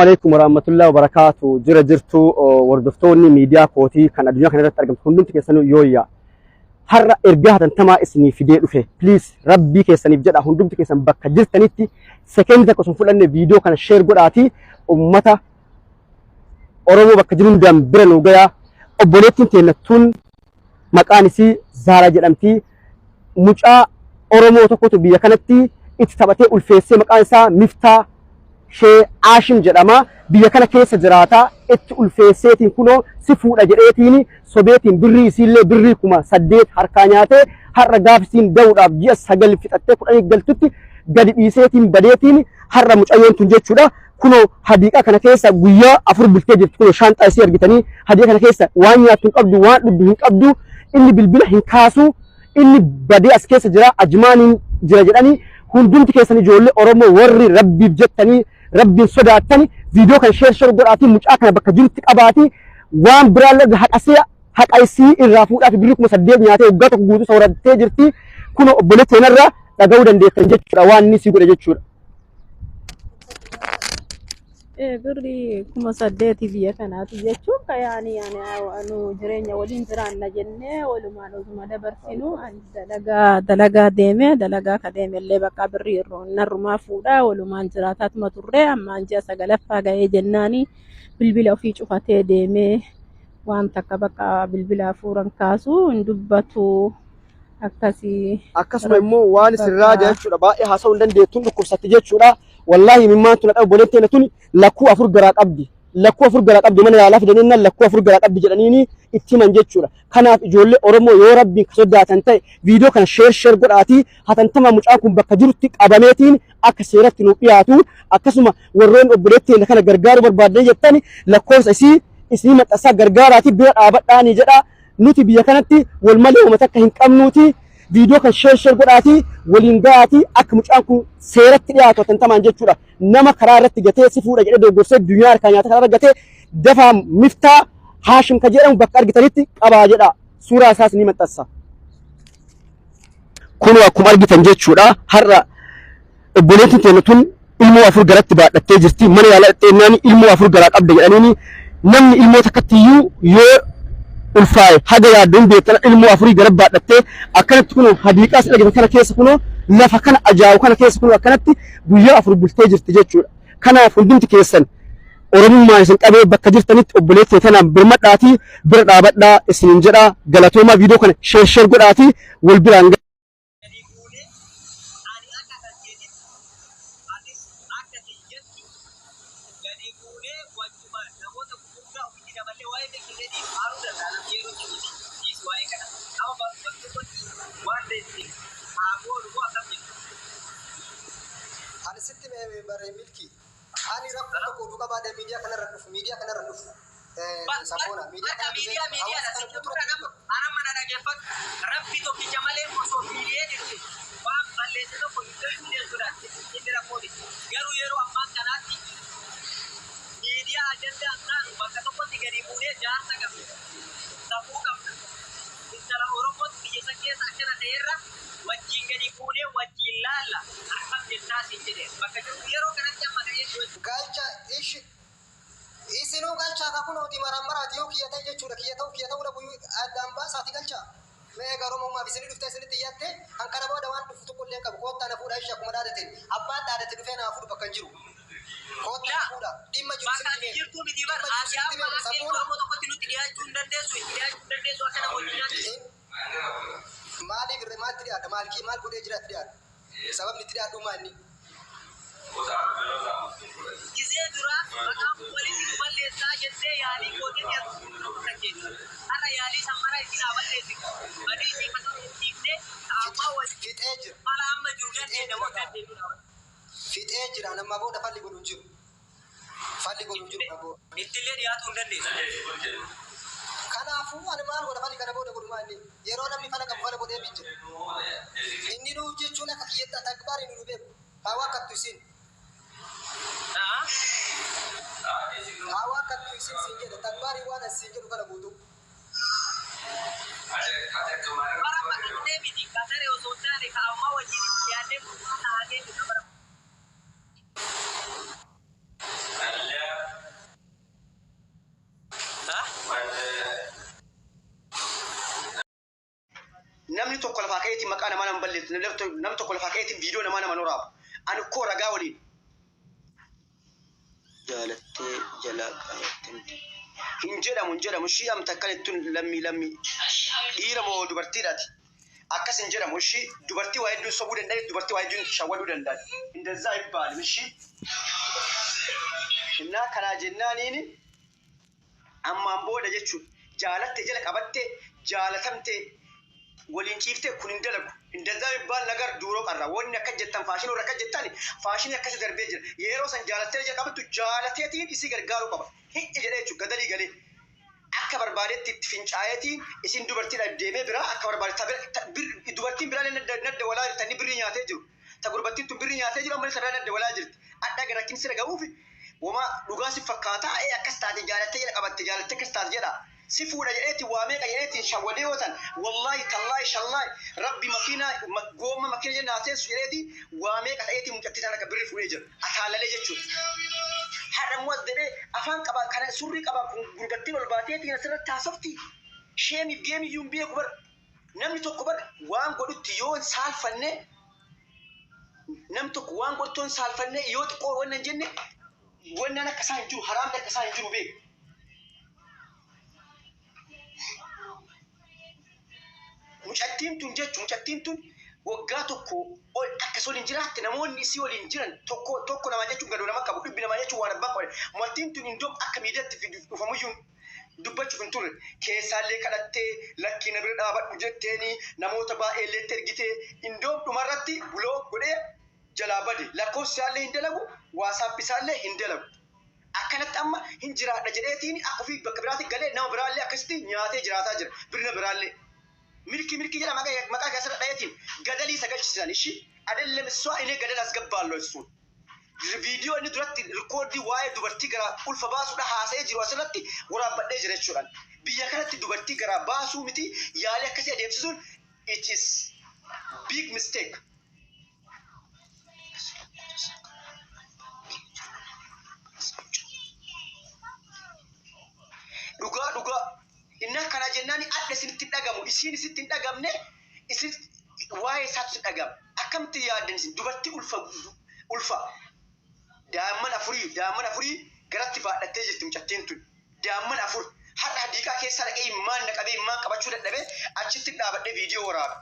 Assalaamu alaikum warahmatullahi wabarakaatu. Jira jirtu hordoftoonni miidiyaa kootii kan addunyaa kana irratti argamtu hundumti keessanuu yooyyaa. Har'a ergaa hatantamaa isinii fidee dhufe. Please rabbii keessaniif jedha hundumti keessan bakka jirtanitti sekeendii takka osoo hin fudhanne viidiyoo kana share godhaatii ummata Oromoo bakka jiru hundaan bira nuu gayaa. Obboleettiin teenna tun maqaan isii Zaaraa jedhamti. Mucaa Oromoo tokkotu biyya kanatti itti taphatee ulfeessee maqaan isaa Miftaa Shee Aashim jedhama. Biyya kana keessa jiraata. Itti ulfeesseetiin kunoo si fuudha jedheetiin sobeetiin birrii isiillee birrii 8000 harkaa nyaatee har'a gaaf isiin da'uudhaaf ji'a 9 fixattee 10 galtutti gadi dhiiseetiin badeetiin har'a mucayyoon tun jechuudha. Kunoo hadiiqaa kana keessa guyyaa 4 bultee jirti. Kunoo shaanxaa isii argitanii hadiiqa kana keessa waan nyaattu hin qabdu, waan dhugdu hin qabdu, inni bilbila hin kaasu, inni badee as keessa jira, ajmaaniin jira jedhanii hundumti keessan ijoollee Oromoo warri rabbiif jettanii rabbiin sodaattani viidiyoo kana sheer sheer godhaatii mucaa kana bakka jirutti qabaatii waan biraallee haqasee haqa isii irraa fuudhaa fi birrii 8000 nyaatee waggaa tokko guutuu soorattee jirti. Kunoo obboleettii kanarraa dhaga'uu dandeettan jechuudha waan inni sii godhe jechuudha. Birrii 8000 biyya kanaati jechuun ka yaani yaani nu jireenya waliin jiraanna jennee walumaan osuma dabarsinu ani dalagaa dalagaa deeme dalagaa ka deeme illee bakka birrii irroo narrumaa fuudhaa walumaan jiraataatuma turre ammaan ji'a sagalaffaa ga'ee jennaani bilbila ofii cufatee deemee waan takka bakka bilbila hafuuran kaasu hin dubbatu. Akkasii. Akkasuma immoo waan isin raaja jechuudha baay'ee haasa'uu hin dandeettuun dhukkubsatti jechuudha. Wallaahi imimmaan tun dhaqaba obboleettii teenya tuni lakkuu afur garaa qabdi. Lakkuu afur garaa qabdi mana yaalaa fidanii jennaan lakkuu afur garaa qabdi jedhaniini itti himan jechuudha. Kanaaf ijoollee Oromoo yoo rabbiin ka sodaatan ta'e viidiyoo kana sheer sheer godhaatii hatantamaa mucaan kun bakka jirutti qabameetiin akka seeratti nuuf dhiyaatu akkasuma warroonni obboleettii teenya kana gargaaruu barbaaddan jettani lakkoofsa isii isinii maxxansaa gargaaraatii bira dhaabadhaanii jedha. Nuti biyya kanatti wal malee wama takka hin qabnuuti viidiyoo kan sheer sheer godhaatii waliin ga'aatii akka mucaan kun seeratti dhiyaatu hatantamaan jechuudha. Nama karaa irratti gatee si fuudha jedhee dogogorsee duniyaa harkaa nyaata karaa irra gatee dafaa Miftaa Haashim ka jedhamu bakka argitanitti qabaa jedha. Suuraa isaas ni maxxansa. Kunoo akkuma argitan jechuudha har'a obboleettiin teenya tun ilmoo afur garatti baadhattee jirti mana yaalaa dhaqxeennaan ilmoo afur garaa qabda jedhaniini namni ilmoo takkatti iyyuu yoo ulfaa'e haga yaaddoon beektan ilmoo afurii gara baadhattee akkanatti kunoo hadiiqaa si dhageessan kana keessa kunoo lafa kana ajaa'u kana keessa kunoo akkanatti guyyaa afur bultee jirti jechuudha. Kanaaf hundumti keessan Oromummaan isin qabee bakka jirtanitti obboleettii tanaan birmadhaatii bira dhaabadhaa isiniin jedhaa galatoomaa viidiyoo kana sheer sheer godhaatii wal biraan gadi buunee ani akka kan keetitti atis akka kiyyatti gadi buunee wajjuma namoota gugurdaa ofitti daballee waa'ee milki keetiif aaruu danda'a namni yeroo saniiti dhiisi waa'ee kana amma bakka tokkotti waan beekne haa goonu moo akkam jettu? Ani sitti hime bare milki. Ani rakkoo tokko utuu qabaadhee miidiyaa kanarra hin dhufu miidiyaa kanarra hin dhufu. Sabboona miidiyaa Bakka kana dhufee miidiyaa miidiyaadha hawaasa si kana jabbuudha guuturatti nama anamma na dhageeffadhu rabbi tokkicha malee osoo miiliyoonni dhufe waan balleesse tokko hin dandeenye sodaatti inni rakkoo miti garuu yeroo ammaan kanaatti miidiyaa ajandaa hin taanu bakka tokkotti gadi buunee jaarsa qabna safuu qabna intala oromootti biyya san keessa akkana ta'erra wajjiin gadi buunee wajjiin laalla akkam jettaa siin jedhe bakka jiru yeroo kanatti amma ka'ee si wajjiin Galcha ishi Isinuu galchaa ka kunooti maraammaraatii yoo kiyya ta'e jechuudha kiyya ta'uu kiyya ta'uu dhabu addaan baasaati galchaa. Mee egaa Oromummaaf isini dhuftee isinitti iyyatte kan kana booda waan dhufu tokko illee hin qabu koottaa na fuudhaa ishii akkuma dhaadateen abbaan dhaadate dhufee naa fuudhu bakka hin jiru. Koottaa na Laa fuudhaa dhimma jiru bakka isinitti ati himeera jirtuu miti bar dhimma jiru ati isinitti amma himeera akka ilma sabboona Oromoo tokkotti nutti dhiyaachuu hin dandeessu itti dhiyaachuu hin dandeessu akka nama hojii nyaatti. In maaliif irra maalitti dhiyaadha maal kii maal godhee jira itti dhiyaadha sababni itti dhiyaadhuu maa inni. Gizee duraa maqaa walitti nu balleessaa jettee yaalii gooteeti as kan keeti. Har'a yaalii san mara isin haa balleessitu. Badii isii kan hin dhiifne ta ammaa wajjin Fixee jira. fala amma jiru Fixee dandeenya jira moo hin kaa. dandeenyu dha. Fixee jira an ammaa booda falli godhu hin jiru. Falli godhu hin jiru kana booda. Ittillee dhiyaatuu hin dandeessu. Kanaafuu ani maal godha falli kana booda godhu maa inni? Yeroo namni fala qabu fala godheefii jira. Inni nuu jechuun akka kiyyatti atagbaari nu beeku. Haa waakkattu isiin. Haa waakkattu isiin siin jedhe tagbaarii waan as siin jedhu kana guutuu. Bara amma kataree miti kataree osoo hin taane ka ammaa wajjin itti dhiyaannee furmaata haa kennu bara. Namni tokko lafaa ka'eetiin maqaa namaa nama balleessu. Namni tokko lafaa ka'eetiin viidiyoo namaa nama noraabu. Ani koo ragaa waliin. Jaalattee jalaa qabattee. Hin jedhamu, hin jedhamu. Ishii amta akkan ittuun lammii lammii. Dhiira moo dubartiidhaati? Akkas hin jedhamu. Ishii dubartii waa hedduun sobuu danda'e, dubartii waa hedduun shawwaduu danda'e. እንደዛ አይባልም። እሺ እና kanaa jennaaniin ammaan booda jechuun jaalatte jala qabatte jaalatamte waliin ciifte kun hin dalagu. እንደዛ የሚባል ነገር ድሮ ቀረ. Wanni akka jettan faashinii warra akka jettan faashinii akkasi darbee jira. Yeroo san jaalattee jala qabattu jaalateetiin isii gargaaruu qaba. Hin jedhee jechuudha gadalii galee. Akka barbaadetti itti fincaa'eetiin isin dubartiidhaaf deemee biraa akka barbaadetti dubartiin biraa nadda walaa jirti inni birrii nyaatee jiru. Ta gurbattiin tun birrii nyaatee jiru ammallee sarara nadda walaa jirti. Adda gara rakkin sira ga'uufi wama dhugaa si fakkaataa ee akkas taate jaalattee jala qabatte jaalattee akkas taate jedha. Si fuudha jedheetiin waa meeqa jedheetiin shawwadee yoo ta'an, wallaahi, tallaahi, shallaahi, rabbi makiinaa gooma makiina jennaa teessu jedheetiin waa meeqa ta'eetiin mucattii tana akka birrii fuudhee jira. Ataalalee jechuudha. Har'a immoo as jedhee afaan qabaa kana surrii qabaa kun gurbattiin ol baateetiin asirratti haasofti. Sheemiif geemiyyuu hin beeku bara. Namni tokko bara waan godhutti yoo hin saalfanne, namni tokko waan godhutti yoo hin saalfanne, yoo xiqqoo wannan hin jenne, wannan akka isaa hin jiru, haraamni akka isaa hin jiru beeku. Mucattiin tun jechuun mucattiin tun waggaa tokko ol akkas waliin jiraatte. Namoonni isii waliin jiran tokko tokko namaa jechuun gadoo nama qabu, dhibbi namaa jechuun waan abbaa qabu. Mucattiin tun indoom akka miidiyaatti dhufamuyyuu dubbachuuf hin turre. Keessaallee kadhattee lakkii na bira dhaabadhu jetteeni namoota baay'ee illee ergitee indoom dhumarratti buloo godhee jalaa bade. Lakkoofsi isaallee hin dalagu, WhatsApp isaallee hin dalagu. Akkanatti amma hin jiraadha jedheetiin akka ofii bakka biraatti galee nama biraallee akkasitti nyaatee jiraataa jira. Birna biraallee. Milki milki jedha maqaa keessatti dhayeetiin gadalii sagalchiisan ishii adelem እሷ እኔ ገደል አስገባለሁ እሱን. Viidiyoo inni duratti rikoordii waa'ee dubartii garaa ulfa baasuudha haasa'ee jiru asirratti waraabbadhee jira jechuudhaan. Biyya kanatti dubartii garaa baasuu miti, yaalii akkasii adeemsisuun it is big mistake. Dhugaa dhugaa inni kana jennaan adda isinitti hin dhagamu, isiin isitti hin dhagamne, isin waa'ee isaatu isin dhagama. Akkamitti yaaddan isin dubartii ulfa ulfa daa'imman afurii garatti baadhattee jirti mucattiin tun, daa'imman afur. Har'a hadiiqaa keessa dhaqee immaan na qabee immaan qabachuu dadhabee achitti dhaabadhee viidiyoo waraabe.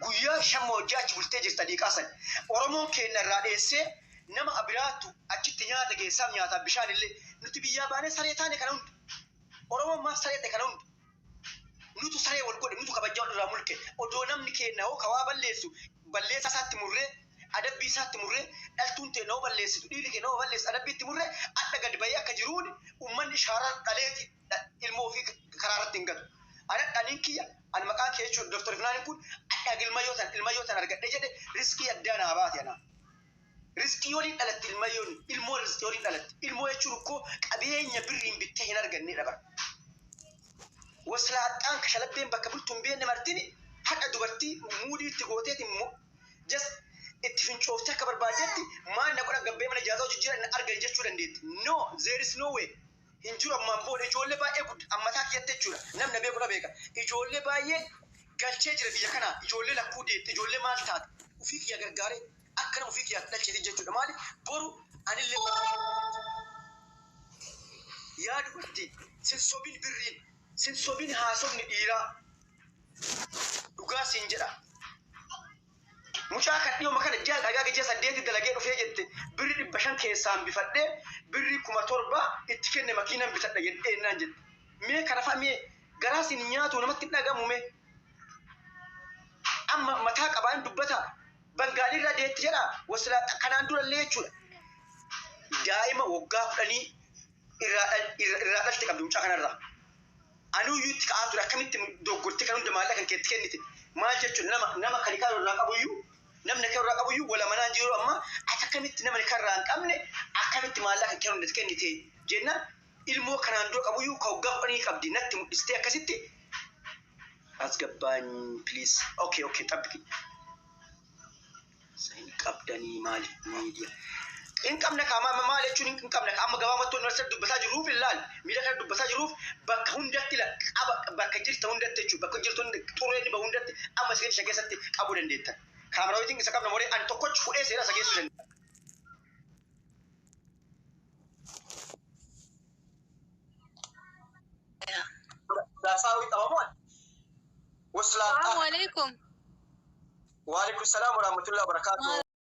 Guyyaa 5 hojii achi bultee jirti hadiiqaa san. Oromoon keenya irraa dheessee nama biraattu achitti nyaata geessaaf, nyaataaf bishaan illee. Nuti biyyaa baanee saree taane kana hunda. Oromoon maaf saree ta'e kana hunda? Nutu saree wal godhe, nutu kabajaa wal irraa mulqe. Odoo namni keenya hoo kawaa balleessu balleessaa isaatti murree, adabbii isaatti murree, dhaltuun ta'e hoo balleessitu, dhiirri keenya hoo balleessu adabbii itti murree, adda gadi bahee akka jiruun uummanni shaaraa dhaleeti ilmoo ofii karaa irratti hin gatu. Ani dhaniin kiyya, ani maqaan kee jechuun Dr. Finaanin kun adda ilmayyoo tan argadhe jedhe riskii addaa naa baate anaa. Riskii waliin dhalatti ilmayyoon, ilmoo riskii waliin dhalatti. Ilmoo jechuun ikkoo qabeenya birriin bittee hin argannedha bara. Waslaaxaan kashalabbeen bakka bultu hin beekne martini haqa dubartii muudii itti gooteeti just itti fincooftee akka barbaaddetti maal na godhan gabbee mana ijaazaa hojii jira argan jechuu dandeetti. No, there is no way. Hin jiru ammaan booda ijoollee baay'ee ammataa kiyyatti jechuudha. Namni beeku na beeka. Ijoollee baay'ee galchee jira biyya kanaa. Ijoollee lakkuu deette, ijoollee maal taate ofii kiyya gargaaree akka nama ofii kiyyaatti dhalcheeti jechuudha. Maali boru anillee yaa dubartii sin sobin birriin, sin sobin haasofni dhiiraa, dhugaa siin jedha. Mucaa kan dhiyoo kana ji'a dhagaa ji'a 8 dalagee dhufee jette birri 500 keessaan bifadhee birri 7,000 itti kenne makiinaan bitadha jedhee naan jette. Mee kana fa'a mee garaa siin nyaatu namatti hin dhagamu mee? Amma mataa qabaan dubbata. Bangaalii deetti jedha wasila kanaan durallee jechuudha. Daa'ima waggaa 10 irraa dhalte qabdi mucaa kanarraa. Anuyyuu itti ka'aa ture, akkamitti doggortee kan hunda maallaqa kan keetti kennite maal jechuun nama kan kan irraa qabuyyuu, namni kan irraa qabuyyuu wala manaan jiru. Amma ati akkamitti nama kan irraa hin qabne akkamitti maallaqa kan hunda kennite jennaan ilmoo kanaan dura qabuyyuu ka waggaa 10 qabdi natti mul'istee akkasitti asgabbaan. Please, okay, okay, xabbiki hin qabdanii maaliif miidiyaa hin qabne kaama maal jechuun hin qabne amma gabaabumatti wanti asirratti dubbataa jiruuf ilaal miidhaa kana dubbataa jiruuf bakka hundatti qaba, bakka jirta hundatti jechuudha, bakka jirtu hunda xurreen bahu hundatti amma 5 keessatti qabuu dandeettan. Kaameraa wayitiin isa qabna malee ani tokkochi fuudhee seera isa geessuu danda'a. Daasaa wayii qabamoo? Assalamu Waslaam. alaikum. Waalaikum salaam warahmatullahi wabarakatuh.